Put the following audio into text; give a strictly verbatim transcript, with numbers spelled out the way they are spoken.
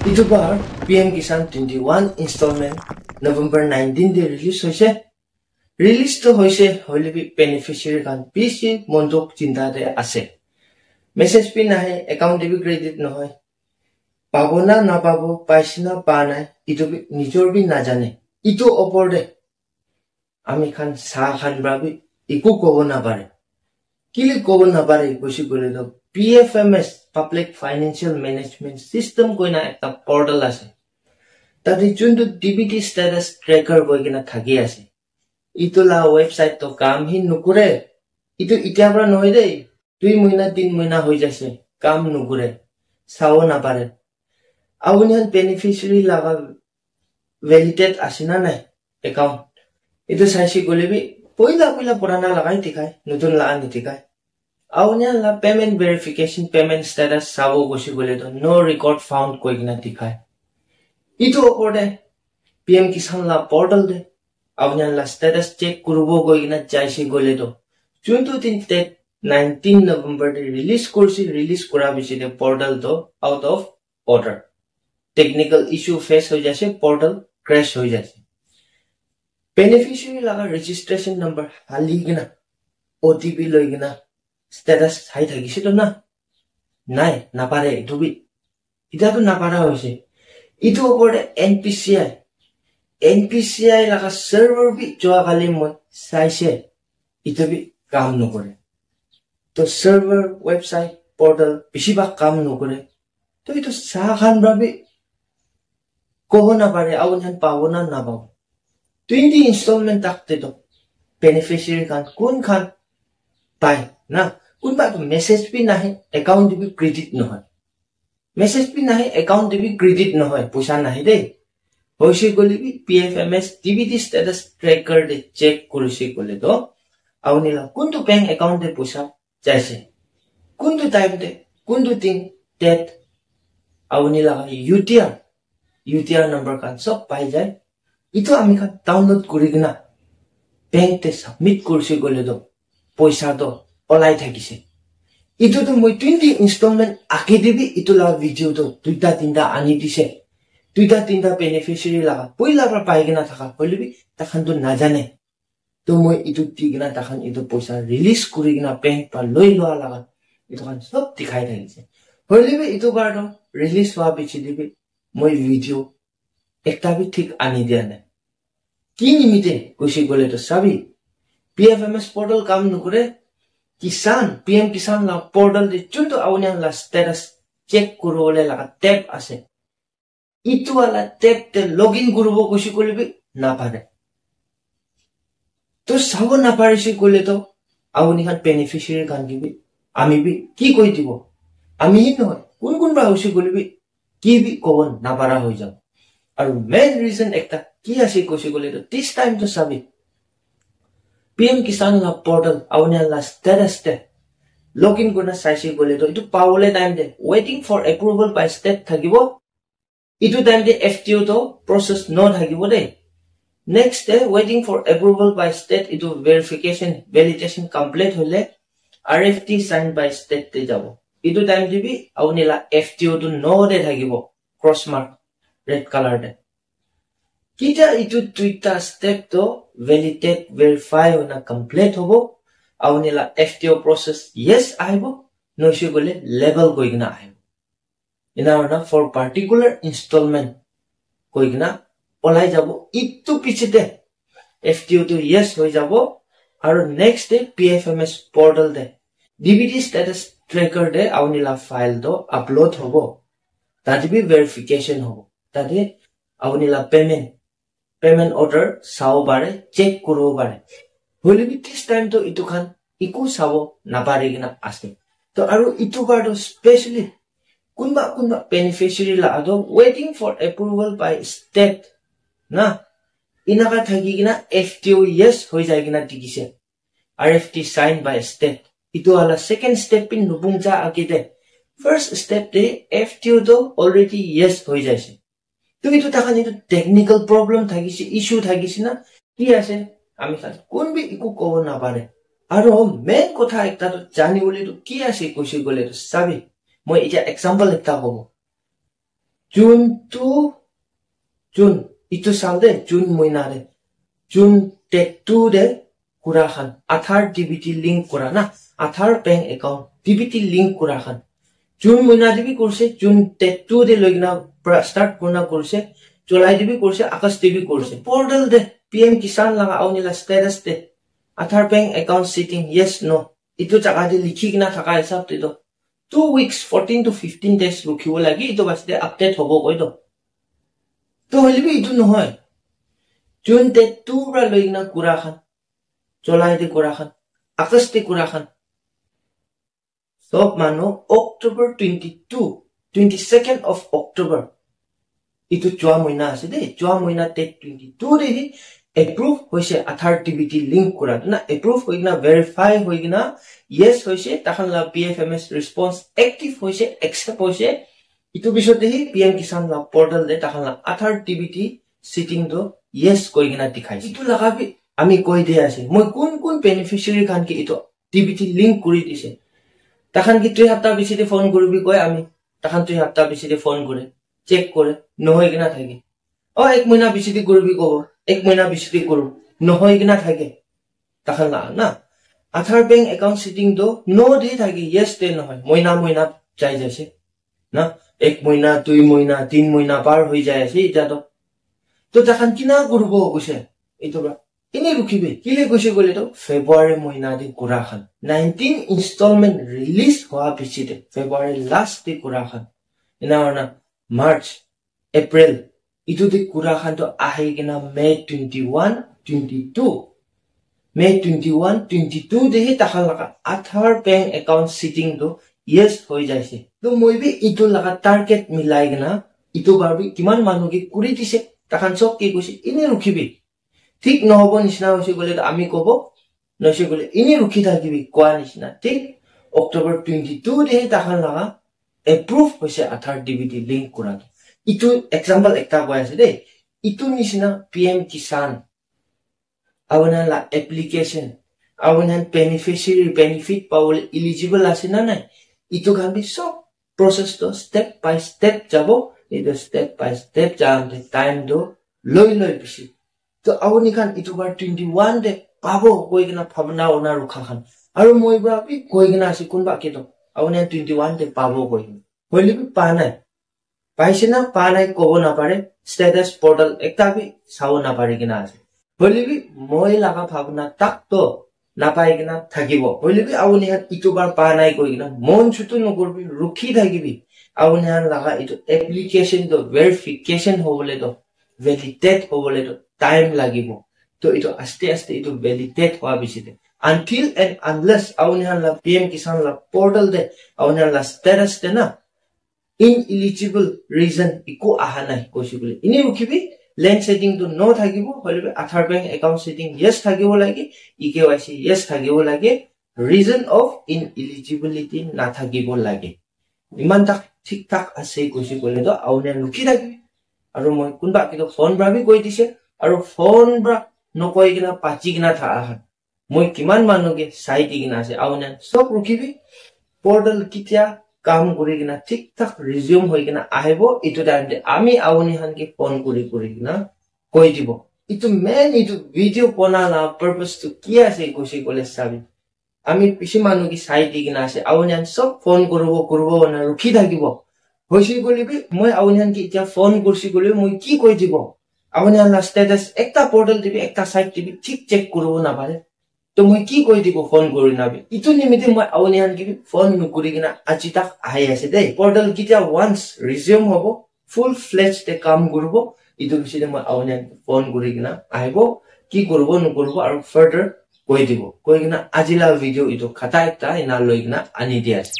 Itu bar P M Kisan twenty-one installment November nineteen te release hoise. Release to hoise, hoile bi beneficiary khan bishi mon dukh chinta te ase. Message bi nahe, account te bi credit nohoi. Pabo na napabo, paise na pa nai, itu bi nijor bi najane. Itu opor te ami khan sa khan pra bi eku kobo napare. Kile kobo napare koise koile to P F M S, Public Financial Management System koina ekta portal ase. Tate juntu D B T status tracker koi kena thaki ase. Itu la website to kam hi nukure. Itu itya pra nohoi dei. Dui muina, tin muina hoi jaise. Kam nukure. Sabo napare. Auni khan beneficiary laga validate ase na nai account. Itu saise koile bi poila poila purana lagai dikhai, nutun laga ni dikhai. Auni khan la payment verification, payment status sabo koise koile to no record found koi kena dikhai. Itu opor te P M Kisan la portal te auni khan la status check kuribo koi kena jaise koile to juntu din date nineteen November te release kursi, release kura bishi te portal to out of order. Technical issue face hoi jaise, portal crash hoi jaise. Beneficiary laga registration number hali kena O T P loi kena status sai thakise to na. Nai, napare itu bi. Itya to napara hoise. Itu opor te N P C I. N P C I laga server bi joa kali moi saise. Itu bi kam nokore. To server, website, portal bishi bhag kam nokore. To itu sa khan pra bi kobo napare, auni khan pabo na napabo. Twenty installment tak te to beneficiary khan kun khan pai na, kunba to message bi nahe, account te bi credit nohoi. Message bi nahe, account te bi credit nohoi, poisa nahe de. Hoise koile bi P F M S D B T status tracker te check kurise koile to auni la kuntu bank account te poisa jaise. Kuntu time te, kuntu din, date, auni laga U T R, U T R number khan sob pai jai. Itu ami khan download kuri kena bank te submit kurse koile to poisa to olai thakise. Itu to moi twenty installment age te bi itu laga video to duita tinta ani dise. Duita tinta beneficiary laga poila pra pai kena thaka hoile bi takhan to najane. To moi itu di kena takhan itu poisa release kuri kena bank pra loi lua laga itu khan sob dikhai thakise. Hoile bi itu bar to release hua piche te bi moi video ekta bi thik ani dia nai. Ki nimite koise koile to sabi, P F M S portal kam nokore, Kisan, P M Kisan la portal te juntu auni khan la status check kuribole laga tab ase. Itu wala tab te login kuribo koise koile bi napare. To sabo naparise koile to auni khan beneficiary khan ke bi ami bi ki koi dibo? Ami hi nohoi, kun kun pra hoise koile bi ki bi kobo napara hoi jabo. Aru main reason ekta ki ase koise koile to this time to sabi, P M Kisan la portal auni la status te login kurina saise koile to itu pabole time te waiting for approval by state thakibo. Itu time te F T O to process no thakibo de. Next te waiting for approval by state itu verification, validation complete hole R F T signed by state te jabo. Itu time te bi auni la F T O to no te thakibo, cross mark red color te. Kita itu duita step to validate, verify hona complete hobo. Auni la F T O process yes ahibo, noise koile label koi kena ahibo. Ena hoina for particular installment koi kena olai jabo. Itu piche te F T O tu yes hoi jabo. Aru next te P F M S portal te D B T status tracker te auni la file to upload hobo. Tate bi verification hobo. Tate auni la payment, payment order sabo pare, check kuribo pare. Hoile bi this time to itu khan eku sabo napari kena ase. To aru itu kar to specially kunba kunba beneficiary la ado waiting for approval by state na, inaka thaki kena F T O yes hoi jai kena dikise, R F T signed by state. Itu wala second step pin nubung ja age de. First step de F T O to already yes hoi jaise. To itu takhan itu technical problem thakise, issue thakise na, ki ase, ami khan kun bi eku kobo napare. Aru main kotha ekta to jani bole to ki ase koise koile to sabi. Moi etia example ekta kobo. June two, June, itu sal de, June moina de, June thirty-two de kura khan, Aadhaar D B T link kura na, Aadhaar bank account D B T link kura khan. June moina de bi kurse, June thirty-two de loigina pra start kurna kurse, July de bi kurse, August de bi kurse. Portal de P M Kisan laga auni la status de Aadhaar bank account setting, yes, no. Itu jaga de likhi kina thaka hisab de to two weeks, fourteen to fifteen days rukhibo lagi, itu baste update hobo koi to. To hoile bi itu nohoi. June thirty-two pra loigina kura khan, July de kura khan, August de kura khan. Sob manu October twenty-two, twenty-second of October. Itu jua moina ase de, jua moina date twenty-two de hi approve hoise Aadhaar D B T link kura. Na approve hoikena verify hoikena yes hoise, takhan la P F M S response active hoise, accept hoise. Itu bisot de hi P M Kisan la portal de takhan la Aadhaar D B T setting to yes koikena dikhaise. Itu laga bi ami koi de ase. Moi kun kun beneficiary khan ke itu D B T link kuri dise. Takhan ki tui hapta bishi de phone kuribi koi ami. Takhan tui hapta bishi de phone kure. Check kure. Nohoi kena thake. O ek moina bishi de kuribi kobo. Ek moina bishi de kuru. Nohoi kena thake. Takhan la na. Aadhaar bank account setting to no de thake. Yes de nohoi. Moina moina jai jaise. Na. Ek moina, dui moina, tin moina par hoi jai ase. Ita to. To takhan kina kuribo koise. Itu ba. Ini rukhibi, kile koise koile to February moina de kura khan. Nineteen installment release hoa piche de February last de kura khan. Ena hona March, April, itu de kura khan to ahi kena May twenty-one, twenty-two. May twenty-one, twenty-two de hi takhan laga Aadhaar bank account setting to yes hoi jaise. To moi bi itu laga target milai kena, itu bar bi kiman manu ke kuri dise, takhan sob ke koise, ini rukhibi. Thik nohobo nishina hoise koile to ami kobo, nohoise koile ini rukhi thakibi koa nishina. Thik October twenty-two de takhan laga approve hoise Aadhaar D B T link kura to. Itu example ekta koi ase de. Itu nishina P M Kisan, abunan la application, abunan beneficiary benefit pabole eligible ase na nai. Itu khan bi sob process to step by step jabo. Itu step by step jam de time to loi loi bishi. To auni khan itu bar twenty-one de pabo koi kena bhabna ona rukha khan. Aru moi pra bi koi kena ase kunba ke to. Auni twenty-one de pabo koi kena. Hoile bi pa nai. Paise na pa nai kobo na pare. Status portal ekta bi sabo na pare kena ase. Hoile bi moi laga bhabna tak to napai kena thakibo. Hoile bi auni khan itu bar pa nai koi kena mon chutu nokuribi, rukhi thakibi. Auni khan laga itu application to verification hobole to, validate hobole to time lagibo. To itu aste aste itu validate hoa bishi de. Until and unless auni khan la P M Kisan la portal de, auni khan la status de na, ineligible reason iku aha nai koise koile. Ini rukhibi, land setting to no thakibo, hoile bi Aadhaar bank account setting yes thakibo lage, E K Y C yes thakibo lage, reason of ineligibility na thakibo lage. Iman tak thik thak ase koise koile to auni rukhi thakibi. Aru moi kunba ke to phone pra bi koi dise, aru phone pra nokoi kena pachi kena tha aha. Moi kiman manu ke sai di kena ase, auni sob rukhibi. Portal kitia kam kuri kena thik thak resume hoi kena ahibo, itu time de ami auni khan ke phone kuri kuri kena koi dibo. Itu main itu video bona la purpose to ki ase koise koile sabi. Ami bishi manu ke sai di kena ase, auni khan sob phone kuribo, kuribo na rukhi thakibo. Hoise koile bi, moi auni khan ke itia phone kursi koile bi, moi ki koi dibo? Auni khan la status ekta portal de bi, ekta site de bi, thik check kuribo na pare. To moi ki koi dibo phone kuri na bi? Itu nimite moi auni khan ke bi phone nukuri kena aji tak ahi ase de. Portal kitia once resume hobo, full fledged de kam kuribo, itu bishi de moi auni khan phone kuri kena ahibo, ki kuribo, nukuribo, aru further koi dibo. Koi kena aji la video itu khata ekta ena loi kena ani di ase.